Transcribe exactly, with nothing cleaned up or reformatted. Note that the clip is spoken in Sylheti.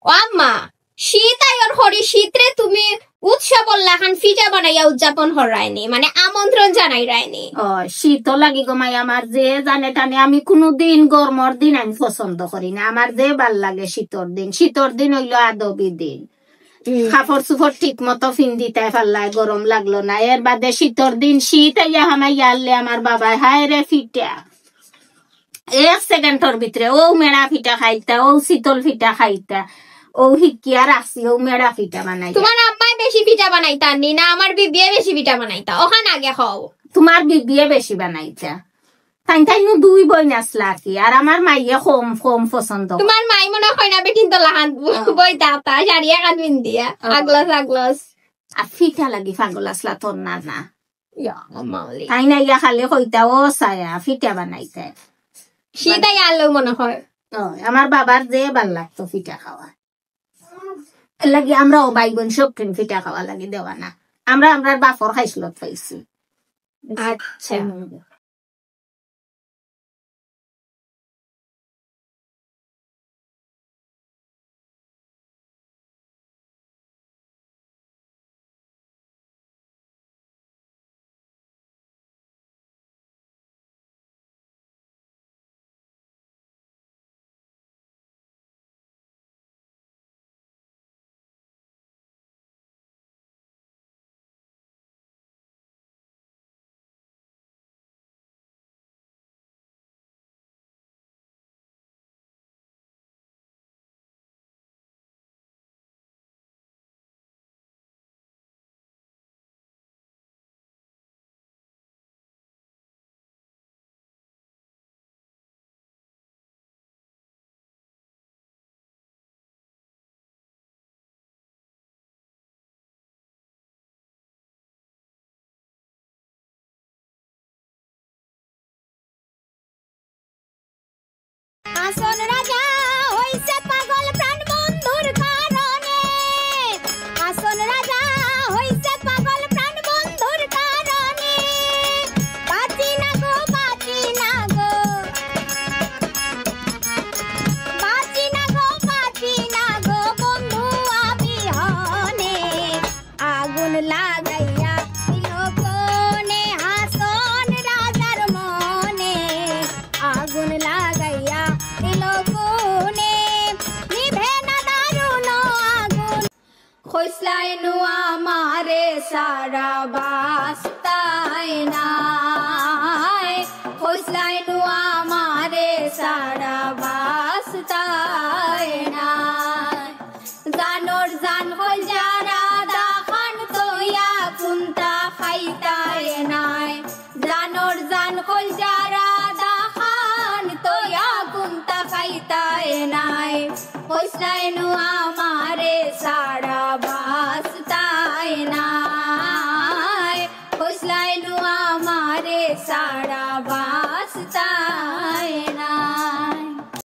ও আম্মা, শীত আইয়র করি শীতরে তুমি উৎসবর লাখান পিঠা বানাইয়া উদযাপন করায়নি, মানে আমন্ত্রণ জানাইরায়নি? ও, শীত লাগি গো মাই, আমার যে জানে টানে, আমি কুনুদিন গরমর দিন আমি পছন্দ করি না। আমার যে ভালা লাগে শীতর দিন। শীতর দিন অইলো আদবি দিন। হুম। কাপড় চুপড় ঠিক মতো ফিন্দিতায় পারলায়, গরম লাগলো না। এর বাদে শীতর দিন শীত আইয়া হামাইয়া আরলে আমার বাবায়, "হায় রে পিঠা।" এক সেকেন্ডর ভিতরে অউ মেড়া পিঠা খাইতা, অউ শীতল পিঠা খাইতা, অউ হিকিয়া রাখছি, অউ মেড়া পিঠা বানাইতা। তুমার আম্মায় বেশি পিঠা বানাইতা নি না আমার বিবিয়ে বেশি পিঠা বানাইতা? অখান আগে কও। তুমার বিবিয়ে বেশি বানাইতা। তাইন তাইনু দুই বইন আছলা কি, আর আমার মাইয়ে কম, কম পছন্দ। তুমার মাই মনো কয় না বেটিন্তর লাখান ব-, হ্যাঁ। বইতা আপা, শাড়ি এখান পিন্দিয়া, হ্যাঁ। আগলস, আগলস। আর পিঠা লাগি পাগল আছলা তোর নানা। ইয়া, মাউলি। তাইন আইয়া খালি কইতা, "ও ছায়া, পিঠা বানাইতে।" শীত আইয়া আরলেও মনো কয়। ও, আমার বাবার যে ভালা লাগতো পিঠা খাওয়া। এর লাগি আমরাও ভাই বইন সবটিন পিঠা খাওয়া লাগি দেওয়ানা। আমরা আমরার বাপর খাইছলত পাইছি। আচ্ছা। হুম। আসন রাজা হইছে পাগল প্রাণ বন্ধুর কারণে। আসন রাজা হইছে পাগল প্রাণ বন্ধুর কারণে। বাঁচি না গো, বাঁচি না গো। বাঁচি না গো, বাঁচি না গো বন্ধু আবিহনে। আগুন লাগাইয়া দিল কোনে হাসন রাজার মনে। আগুন লাগাইয়া দিল কোনে নিভে না দারুণ আগুন। খোসলায় নুয়া মারে সারা বাস্তায় নাই। খোসলায় নুয়া মারে সারা বাস্তায় নাই। জানর জান কইলজার আধাখান তইয়া কুন্তা খাইতায় নায়। জানর জান কইলজার আধাখান তইয়া কুন্তা খাইতায় নায়। খোসলায় নুয়া মারে সারা বাস্তায় নাই। খোসলায় নুয়া মারে সারা